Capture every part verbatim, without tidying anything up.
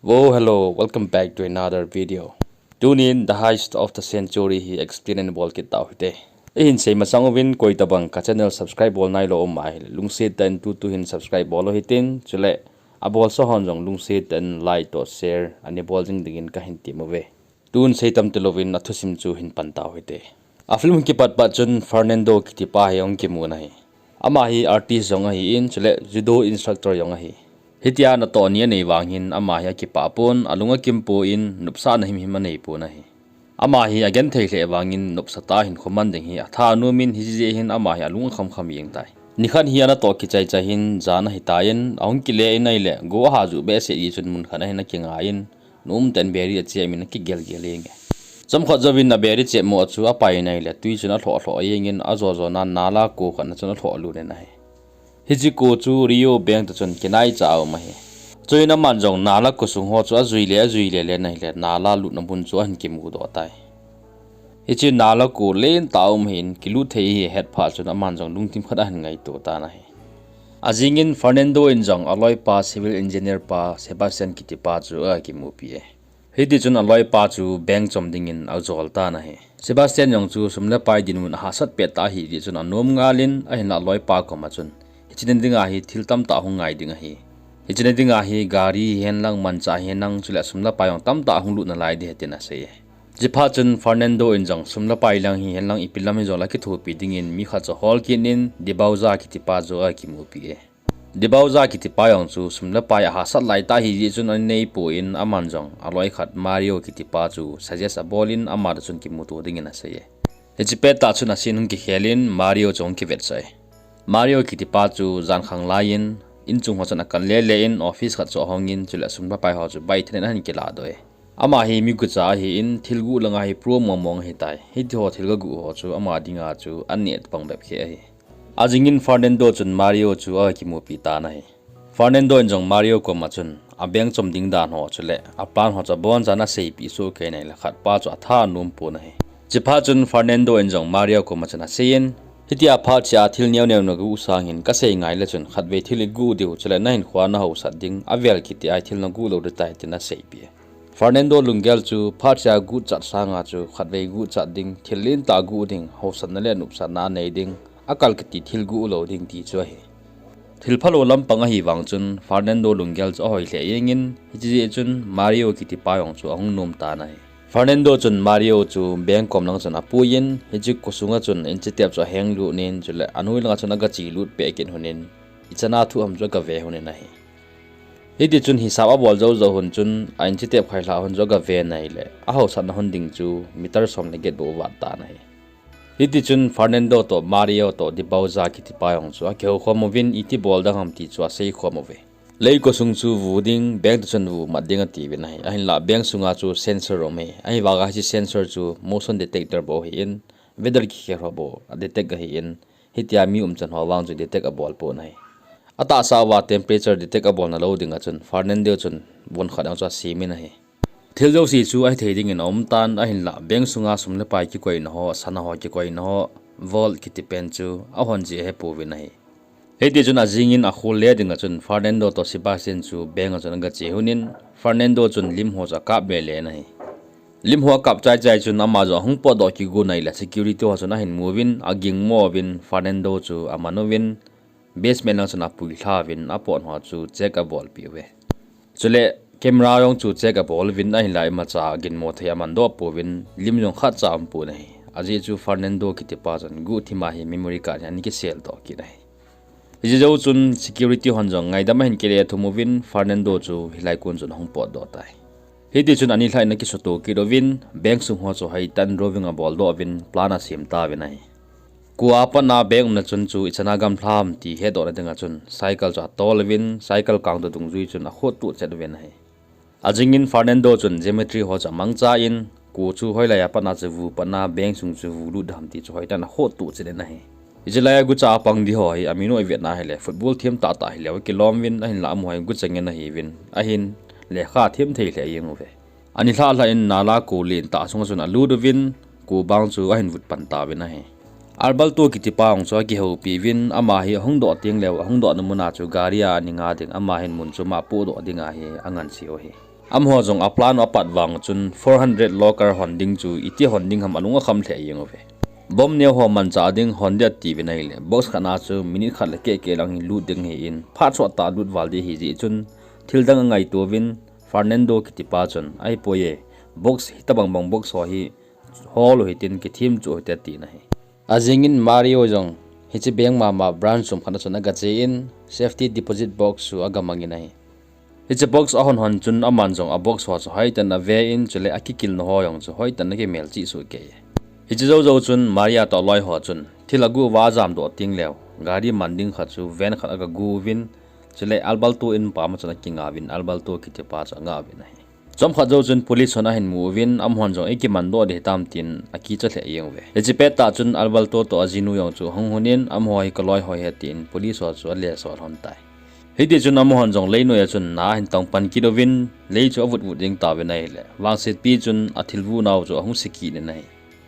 Wo, hello, welcome back to another video. Tunin The Heist of the Century hi explain in bol kit tau hite. Ihin sei masang uvin koi tabang ka channel subscribe bol nailou um ahile lungset tah in tutu hin subscribe bol u hitin, chule abolsa hon jong lungset tah in like toh share ana bol jing dingin kahin tem uve. Tun sei tam tilouvin athusim chu hin pan tau hite. A film kipat pat chun Fernando kitipa hi ahung kimu in ahi. Ama hi artist jong ahin, chule judo instructor jong ahi. Hitia natoh ni anei vang hin ama hi akipah pon, alung akim pon, nopsahna himhim anei pon ahi. Ama hi agenthei lheh vangin nopsa tah a hin khoman ding hi atha anom in, hiche jeh hin ama hi alung akham kham jeng tai. Nikhat hi anatoh kichai chai hin jan ahitan, ahung kile in ahile go aha juh behseh jeh chun mun khat ahin akingai in, nom tah in beri achem in akigel gel jenge. Chomkhat jouvin aberi chepmo chu apai in ahile tui chun alhoh lhoh jengin, ajo jo nan nala ko khat na chun alhoh lut in ahi. Hiche ko chu Rio Bank toh chun kinaicha a um ahi. Chuin aman jong nala ko sung ho chu ajui le ajui le le in ahile nala lutna mun chu ahin kimudoh tai. Hiche nala ko lentah a um ahin, kilut thei ahi ahet phat chun aman jong lungthim khat ahin ngaito tan ahi. Ajingin Fernando in jong aloipa civil engineer pa Sebastian kitipa chu akimupi e. Hitichun aloipa chu bank chom dingin ajol tan ahi. Sebastian jong chu sum le pai dinmun ahahsat pettah ahi jeh chun anom ngal in, ahinla aloipa koma chun, hiche na dinga hi thil tamtah hung ngai ding ahi. Hiche na dinga hi gari hihen lang, manchah hihen lang, chule sum le pai jong tamtah hung lut nalai ding ahi tin asei e. Chuphat chun Fernando in jong sum le pai lang hihen lang ipi lam hijongle kithopi dingin mi khat chu ahol kit in, De Bauza kitipa chu akimupi e. De Bauza kitipa jong chu sum le pai ahahsat laitah ahi jeh chun anei pon, aman jong aloi khat Mario kitipa chu suggest abol in ama toh chun kimuto dingin asei e. Hiche pettah chun a scene hung kikhel in Mario chu ahung kivetsah e. Mario kitipa chu jankhang lai in, inchung ho chun akal le le in office khat chu ahong in, chule sum le pai ho chu baithen in ahin kiladoh e. Ama hi mi gucha ahin, thil guh langa hi pro mong mong ahitai. Hitiho thil gaguh ho chu ama dinga chu aneh pang bep khe ahi. Ajingin Fernando chun Mario chu akimupi tan ahi. Fernando in jong Mario koma chun a bank chom ding dan ho chule a plan ho chu abonchan aseipeh soh kei in ahile khatpa chu atha anom pon ahi. Chuphat chun Fernando in jong Mario koma chun asei in, hitia phat cheh a thil neo neo naguh sangin kasei ngai le chun khatvei thil iguh diu, chule nahinkho a nahaosat ding, avel kiti a thil naguh lou ding tai tin aseipeh e. Fernando lunggel chu phat cheh a guhchat sanga chu khatvei guhchat ding, thil lentah guh ding, haosatna le nopsatna anei ding, akal kiti thil guh lou ding ti chu ahi. Thil phalou lampang ahi vang chun Fernando lunggel chu ahoi lheh jengin, hiche jeh chun Mario kitipa jong chu ahung nom tan ahi. Fernando chun Mario chu bank kom lang chun apui in, hiche ko sunga chun inchitep chu aheng lut in, chule anoi langa chun agache lut peh kit lhon in, ichan a thuh ham chu agave lhon in ahi. Hitichun hisap abol jou jou lhon chun, a inchitep khailhah lhon chu agave in ahile, ahaosatna lhon ding chu meter som le get bou avat tan ahi. Hitichun Fernando toh Mario toh De Bauza kitipa jong chu akihoukhom uvin, iti bol ding ham ti chu aseikhom uve. Lei ko sung chu vu ding, bank toh chun vu mat ding atiuvin ahi. Ahinla bank sunga chu sensor um e. Ahivanga hiche sensor chu motion detector bou ahin, weather kikhel ho bou adetect ahin, hitia mi umchan ho vang chu detect abol pon ahi. Atahsa uva temperature detect abolna lou dinga chun Fernando chun von khat jong chu asem in ahi. Thil jouse chu ahithei dingin aumtan, ahinla bank sunga sum le pai kikoina ho, sana ho kikoina ho, vault kiti pen chu ahon jeh ahepouvin ahi. Hitichun ajingin akhol le dinga chun Fernando toh Sebastian chu bank a chun agache lhon in, Fernando chun lim ho chu akap be le in ahi. Lim ho akap chai chai chun ama jong ahung potdoh kigo in ahile security ho chun ahin mu uvin, agingmo uvin, Fernando chu aman uvin, basement lang chun apui lha uvin, apot ho chu check abolpeh uve. Chule camera jong chu check abol uvin, ahinla imacha ginmo thei amandoh pouvin, lim jong khatcha aumpon ahi. Ajeh chu Fernando kitipa chun guhthim a hi memory card hi ana kiseldoh kit ahi. Hiche jou chun security hon jong ngaidam ahin kile thum uvin, Fernando chu hilai kon chun ahung potdoh tai. Hitichun ani lhah in akisuto kit uvin, bank sung ho chu hoitah in drawing aboldoh uvin, plan asem tauvin ahi. Kua patna bank umna chun chu ichan a gamlha ham ti hetdohna dinga chun cycle chu atol uvin, cycle kangto dungjui chun akhohtoh chet uvin ahi. Ajingin Fernando chun geometry ho chu amangcha in, ko chu hoilai a patna chu vu patna, bank sung chu vu lut ham ti chu hoitah in akhohtoh chet in ahi. Hiche lai a gucha apang ding ho hi amin u ivetna ahile football them tahtah hileu akilom uvin, ahinla amaho hi gucha ngen ahiuvin, ahin lekha them thei lheh jeng uve. Ani lhah lhah in nala ko lentah sunga chun alut uvin, ko bang chu ahin vut pan tauvin ahi. Alberto kitipa jong chu akihoupi uvin, ama hi ahung doh tengleu, ahung dohna muna chu gari a ana nga ding, ama hin mun chu ama pohdoh dinga hi anganseu ahi. Amaho jong a plan u apat vang chun four hundred locker hon ding chu iti hon ding ham alung akham lheh jeng uve. Bomb neo ho manchah ding hon ding atiuvin ahile, box khat na chu minute khat le keh keh lang hi lut ding ahin, phat sot tah lut val ding ahi jeh chun, thil dang angaito uvin, Fernando kitipa chun, ahipoi e, box hitobang bang box ho hi, hol u hitin kithem chu u hite atin ahi. Ajingin Mario jong, hiche bank mama branch chom khat na chun agache in, safety deposit box chu agamangin ahi. Hiche box ahon hon chun aman jong a box ho chu hoitah in ave in, chule akikilna ho jong chu hoitah in akimel cheh soh kei e. Hiche jou jou chun Maria toh aloi ho chun thil agu uva ajam doh teng leu, gari man ding khat chu van khat agagu uvin, chule Alberto in pam a chun akinga uvin, Alberto kitipa chu anga uvin ahi. Chomkhat jou chun police hon ahin mu uvin, amahon jong eikiman doh ding hitam tin akicha lheh jeng uve. Hiche pettah chun Alberto toh ajinu jong chu ahung lhun in, amaho hi kaloi ho ahi tin police ho chu alesol lhon tai. Hitichun amahon jong lei noiya chun na ahin tong pan kit uvin, lei chu avut vut jeng tauvin ahile, vangsetpi chun athilvu nau chu ahung se kit in ahi.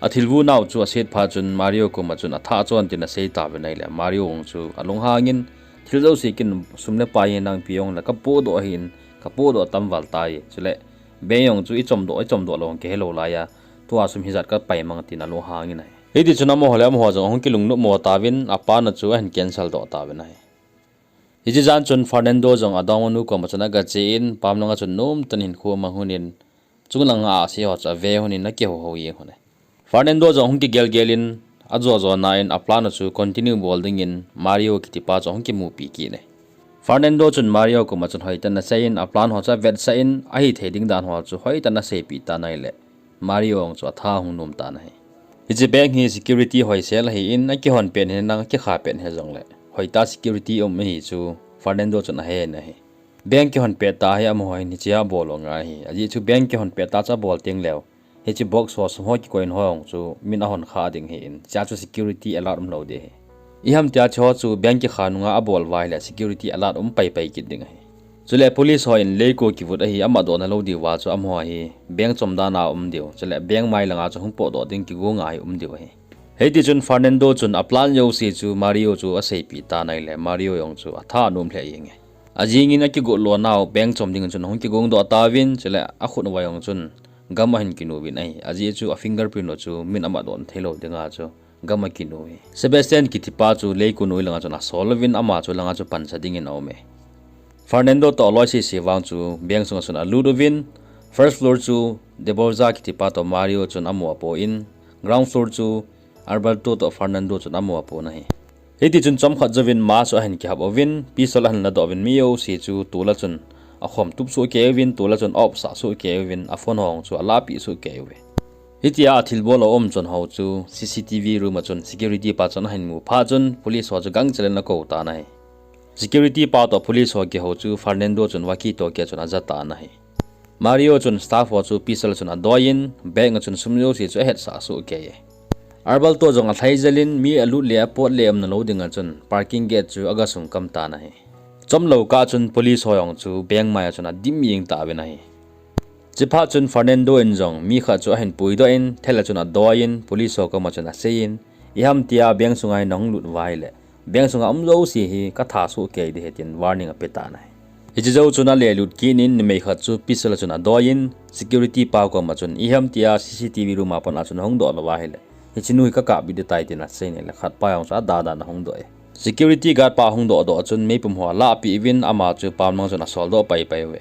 Athilvu nau chu aset phat chun Mario koma chun athah chon tin asei tauvin ahile, Mario jong chu alunghangin, thil jouse kin, sum le pai hi nangpi jongle kapohdoh ahin, kapohdoh tam val tai, chule bank jong chu ichomdoh, ichomdoh lou jong kihelou laiya, tua sum hijat kapaimang tin alunghangin ahi. Hitichun amaho le amaho jong ahung kilungnopmo tauvin, a plan u chu ahin cancel doh tauvin ahi. Hiche jan chun Fernando jong adongmanu koma chun agache in, pam langa chun nomtah in hinkho amang lhon in, chunglang a ahsi ho chu ave lhon in akihou hou jeng lhon e. Fernando jong ahung kigel gel in, ajo jo na in a plan u chu continue bol dingin Mario kitipa chu ahung kimupi kit e. Fernando chun Mario koma chun hoitah in asei in, a plan ho chu avetsah in, ahithei ding dan ho chu hoitah in aseipeh tan ahile, Mario jong chu atha ahung nom tan ahi. Hiche bank hi security hoisel ahin, akihon pet hihen lang akikha pet hijongle, hoitah security um ahi chu Fernando chun ahen ahi. Bank kihon pet tah hi amaho hin hichea abol u angai ahi. Ajeh chu bank kihon pet tah chu abol teng leu, hiche box ho, sum ho kikoina ho jong chu min ahon kha ding ahin, hichea chu security alert umlou ding ahi. Iham tia hicheho chu bank kikha nunga abol uva ahile security alert um pai pai kit ding ahi. Chule police hon leiko kivut ahi, amatdohna lou diuva chu amaho hi bank chom dan a um diu, chule bank mai langa chu hung potdoh ding kigonga hi um diu ahi. Hitichun Fernando chun a plan jouse chu Mario chu aseipeh tan ahile, Mario jong chu atha anom lheh jeng e. Ajingin akigot lo nau bank chom ding chun ahung kigongdoh tauvin, chule akhut uva jong chun gum ahin kinu uvin ahi. Ajeh chu a fingerprint u chu min amatdoh theilou dinga chu gum akinu ahi. Sebastian kitipa chu leiko noi langa chun asol uvin, ama chu langa chu pansa dingin aum e. Fernando toh aloi sese vang chu bank sunga chun alut uvin, first floor chu De Borja kitipa toh Mario chun amu apon, ground floor chu Alberto toh Fernando chun amu apon ahi. Hitichun chomkhat jouvin ma chu ahin kihap uvin, pistol ahin ladoh uvin, mi jouse chu tola chun akhom tup soh kei uvin, tola chun off sah soh kei uvin, a phone ho chu alahpeh soh kei uve. Hitia athilbol a um chon ho chu C C T V room a chun security pa chun ahin mu phat chun police ho chu gangchel in akou tan ahi. Security pa toh police ho kihou chu Fernando chun walkie talkie a chun aja tan ahi. Mario chun staff ho chu pistol chun adoi in, bank a chun sum jouse chu ahetsah soh kei e. Alberto jong alhai jel in, mi alut le apot le umna lou dinga chun parking gate chu agasung kam tan ahi. Chomlou kah chun police ho jong chu bank mai a chun adim jeng tauvin ahi. Chuphat chun Fernando in jong mi khat chu ahin puidoh in, thela chun adoi in, police ho koma chun asei in, iham tia bank sunga hi nahung lut uva ahile, bank sunga um jouse hi katha soh kei ding ahi tin warning ape tan ahi. Hiche jou chun alelut kit in, numei khat chu pistol a chun adoi in, security pa koma chun, iham tia C C T V room a pat a chun nahung doh lou uva ahile, hiche nu hi kakap bit ding tai tin asei in ahile, khat pa jong chu adah dah in ahung doh e. Security guard pa ahung doh doh chun meipum ho alahpeh uvin, ama chu pam langa chun asoldoh pai pai uve.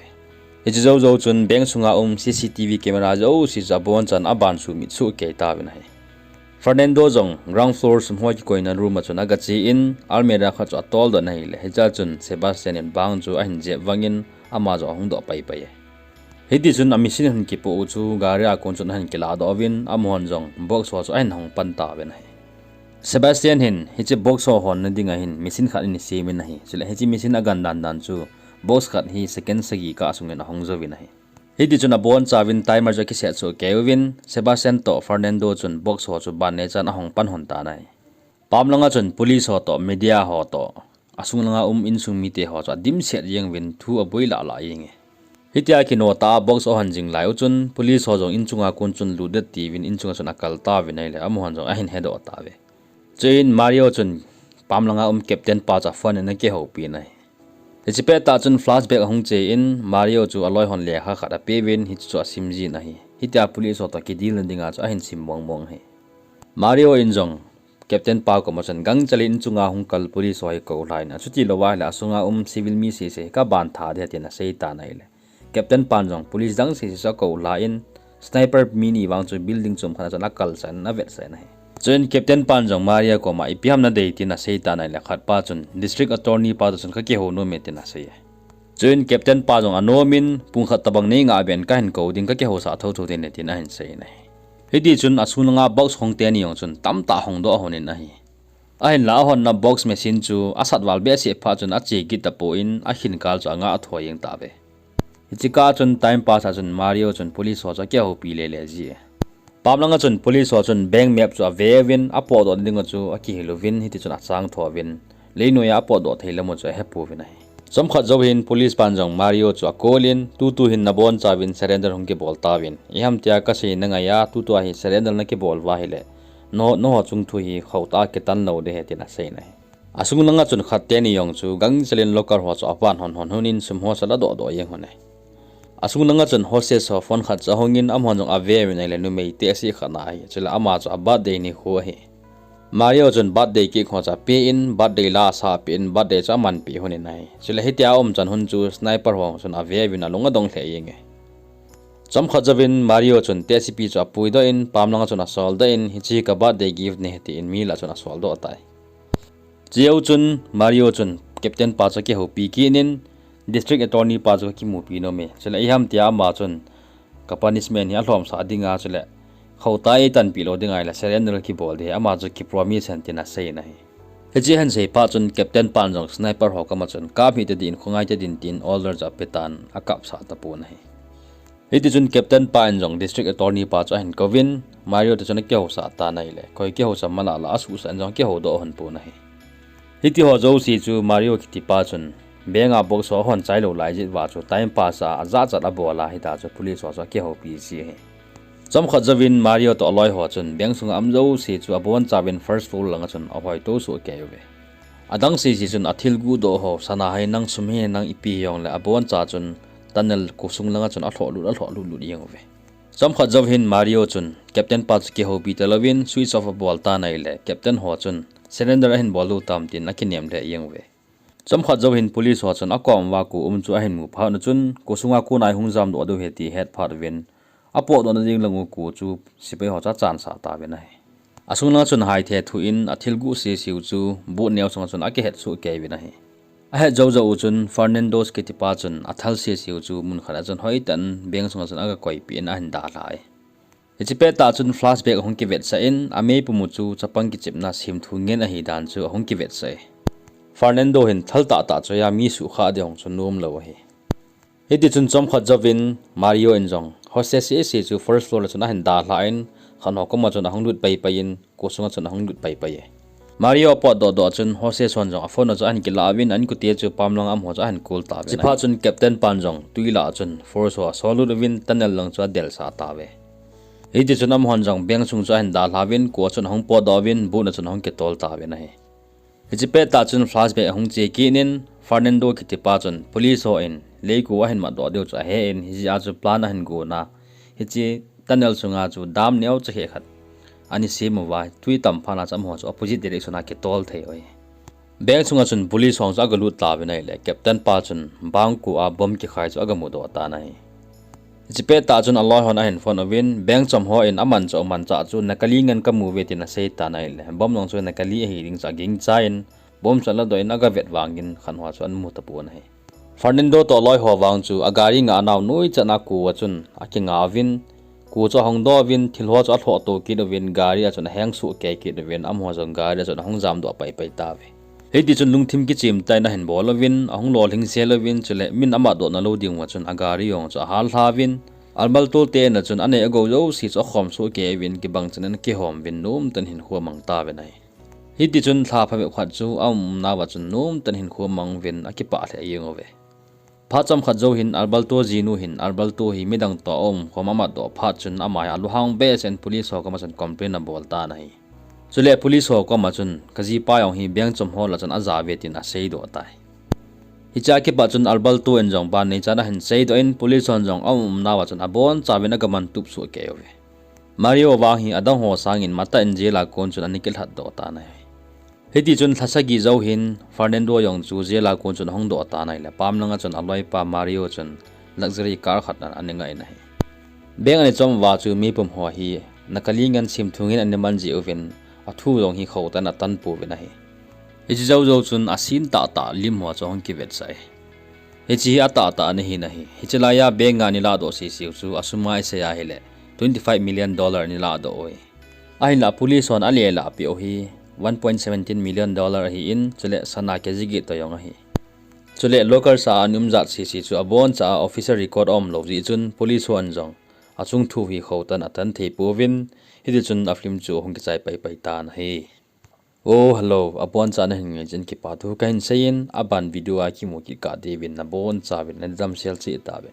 Hiche jou jou chun bank sunga um C C T V camera jouse chu abonchan aban sumit soh kei tauvin ahi. Fernando jong ground floor sum ho kikoina room a chun agache in, almirah khat chu atoldoh in ahile, hichea chun Sebastian in bang chu ahin jep vangin, ama jong ahung doh pai pai e. Hitichun a machine ahin kipoh u chu gari a kon chun ahin kilahdoh uvin, amahon jong box ho chu ahin hong pan tauvin ahi. Sebastian hin hiche box ho honna dinga hin machine khat ahin sem in ahi. Chule hiche machine agan dan dan chu box khat hi second sagi kah sungin ahung jouvin ahi. Hitichun abonchauvin timer chu akiset soh kei uvin, Sebastian toh Fernando chun box ho chu ban neichan ahung pan lhon tan ahi. Pam langa chun police ho toh media ho toh asung langa um insung mite ho chu adimset jeng uvin thu aboi lah lah jeng e. Hitia kino tah a box ahon jing lai u chun police ho jong inchunga kon chun lut ding atiuvin inchunga chun akal tauvin ahile amahon jong ahin hedoh tauve. Chuin Mario chun pam langa um captain pa chu aphone in akihoupi in ahi. Hiche pettah chun flashback ahung che in Mario chu aloi hon lekha khat apeuvin hichu asim jin ahi. Hitia police ho toh kideal na dinga chu ahin sim mong mong ahi. Mario in jong Captain pa koma chun gangchel in chunga hung kal police ho hi kou lha in, achuti louva ahile asunga um civil mi sese hi kaban tha ding ahi tin asei tan ahile, Captain pan jong police dang sese chu akou lha in, sniper mi ni vang chu building chom khat a chun akalsah in avetsah in ahi. Chuin Captain pan jong Mario koma ipi ham nadei tin asei tan ahile, khat pa chun District Attorney pa toh chun kakihou nom e tin asei e. Chuin Captain pa jong anom in, pung khat tobang nei ngah ven kahin kou ding, kakihousah thotho ding e tin ahin sei in ahi. Hiti chun asung langa box hong teni jong chun tamtah hongdoh ahon in ahi. Ahinla ahonna box machine chu asat val behseh phat chun ache kit tapon, akhin kal chu angah thoi jeng tauve. Hiche kah chun time pass a chun Mario chun police ho chu akihoupi lele ji e. Pam langa chun police ho chun bank map chu aveuvin, apotdoh ding u chu akihil uvin, hiti chun achang tho uvin, leinoiya apotdoh thei lam u chu ahepouvin ahi. Chomkhat jou hin police pan jong Mario chu akou in, tutu hin nabonchauvin surrender hung kibol tauvin, iham tia kasei nangaiya, tutua hi surrender nakibol uva ahile, nangho chung thu hi khohtah a kitan lou ding ahi tin asei in ahi. Asung langa chun khat teni jong chu gangchel in locker ho chu avan hon hon hon in sum ho chu aladoh doh jeng hon e. Asung langa chun hostage ho phone khat chu ahung in, amahon jong aveuvin ahile numei tehse khat ana ahi. Chule ama chu a birthday nikho ahi. Mario chun birthday cake ho chu apen, birthday la asa apen, birthday chu amanpi hon in ahi. Chule hitia aumchan hon chu sniper ho chun aveuvin alung adong lheh jeng e. Chomkhat jouvin Mario chun tehsepi chu apuidoh in, pam langa chun asoldoh in, hiche hi ka birthday gift ahi tin mi lah chun asoldoh tai. Chujou chun Mario chun Captain pa chu akihoupi kit in, District Attorney pa chu kakimupi nom e. Chule iham tia ama chun ka punishment hi alhomsah dinga, chule khohtah a eitanpeh lou dinga ahile surrender kakibol ding ahi, ama chu kipromise hen tin asei in ahi. Hiche ahin sei phat chun Captain pan jong sniper ho koma chun kap hih tadin, khongai tadin tin order chu apetan, akapsah tapon ahi. Hiti chun Captain pa in jong District Attorney pa chu ahin kouvin, Mario toh chun akihousah tan ahile, koi kihousah mana la asuhsah in jong akihoudoh hon pon ahi. Hitiho jouse chu Mario kitipa chun bank a box ho ahon chai lou lai jeh uva chu time pass a ajachat abol a, hitia chu police ho chu akihoupi ji ahi. Chomkhat jouvin Mario toh aloi ho chun bank sunga um jouse chu abonchauvin first floor langa chun ahoitou sohkei uve. Adang sese chun athil guhdoh ho, sana hai nang, sum hi nang, ipi hijongle aboncha chun tunnel kosung langa chun alhoh lut, alhoh lut lut jeng uve. Chomkhat jou hin Mario chun Captain pa chu kihoupi talouvin switch off abol tan ahile, Captain ho chun surrender ahin bol diu tam tin akinem lheh jeng uve. Chomkhat jou hin police ho chun akom uva ko um chu ahin mu phat un chun, kosunga kona ihung jamdoh diu ahi ti ahet phat uvin, apotdohna ding lang u ko chu sepai ho chu achansah tauvin ahi. Asung langa chun haithe thu in athil guh sese u chu boot neo sunga chun akihet sohkei uvin ahi. Ahet jou jou u chun Fernando kitipa chun athal sese u chu mun khat a chun hoitah in bank sunga chun agakoipeh in ahin dalha e. Hiche pettah chun flashback ahung kivetsah in, ameipum u chu chapang kichepna semthu ngen ahi dan chu ahung kivetsah e. Fernando hin thal tahtah chu ahi a, mi suhkhah ding hung chu nomlou ahi. Hiti chun chomkhat jouvin Mario in jong hostage sese chu first floor a chun ahin dalha in, khat ho koma chun ahung lut paipai in, kosunga chun ahung lut paipai e. Mario apotdoh doh chun hostage hon jong aphone ho chu ahin kilah uvin, ankute chu pam langa amaho chu ahin call tauvin ahi. Chuphat chun Captain pan jong twi lah a chun force ho asol lut uvin, tunnel lang chu adelsah tauve. Hiti chun amahon jong bank sung chu ahin dalha uvin, ko a chun ahung potdoh uvin, boot a chun ahung kitol tauvin ahi. Hiche pettah chun flashback ahung che kit in, Fernando kitipa chun police hon leiko ahin matdoh diu chu ahe in, hijeh a chu plan ahin gonna, hiche tunnel sunga chu dam neocha khat ana sem uva, twi tam phat a chu amaho chu opposite direction a kitol thei u ahi. Bank sunga chun police ho chu agalut tauvin ahile, Captain pa chun bangko a bomb kikhai chu agamudoh tan ahi. Hiche pettah chun aloi hon ahin phone uvin, bank chom hon amanchah u manchah chu nakali ngen kamu uve tin asei tan ahile, bomb jong chu nakali ahi ding chu agingchan, bomb chu aladoh in agavet vangin khat ho chu amu tapon ahi. Fernando toh aloi ho vang chu agari ngah nau noichan a ko a chun akinga uvin, ko chu ahung doh uvin, thil ho chu alhoh to kit uvin, gari a chun aheng sohkei kit uvin, amaho jong gari a chun ahung jamdoh paipai tauve. Hiti chun lungthim kichemtah in ahin bol uvin, ahung lolhing sel uvin, chule min amatdoh nalou ding uva chun agari jong chu ahallha uvin, Alberto te in a chun anei agou jouse chu akhom sohkei uvin, kibang chan in akihom uvin, nomtah in hinkho amang tauvin ahi. Hiti chun lha phabep khat chu aumna uva chun nomtah in hinkho amang uvin, akipah lheh jeng uve. Phat chomkhat jou hin Alberto jinu hin Alberto hi midang toh aumkhom amatdoh phat chun ama hi alunghang behseh in police ho koma chun complain abol tan ahi. Chule police ho koma chun kajipa jong hi bank chom ho lah a chun aja uve tin aseidoh tai. Hiche a kipat chun Alberto in jong ban neichan ahin seidoh in police hon jong aumnauva chun abonchauvin agamantup sohkei uve. Mario vang hi adang ho sangin matah in jail a kon chun ana kilhatdoh tan ahi. Hitichun lha sagi jou hin Fernando jong chu jail a kon chun ahungdoh tan ahile pam langa chun aloipa Mario chun luxury car khat ana ngah in ahi. Bank ana chom uva chu mipum ho hi nakali ngen simthung in ana man jeh uvin athu jong hi khautan atan pouvin ahi. Hiche joujou chun asin tahtah lim ho chu ahung kivetsah e. Hiche hi atahtah ana hin ahi. Hiche laiya bank a ana lahdoh seseu chu asum a isei ahile twenty five million dollar ana lahdoh uve. Ahinla police hon alelahpeh u hi one point seventeen million dollar ahin chule sana kg get toh jong ahi. Chule lockers a ana umjat sese chu aboncha a official record aumlou jeh chun police hon jong achung thu hi khautan atan thei pouvin, hitichun afilm chu ahung kichai paipai tan ahi. O hello, aboncha nahin ngaichen kipathu kahin seiyin, aban video a kimu kit kah diuvin nabonchauvin nadamsel cheh tauvin.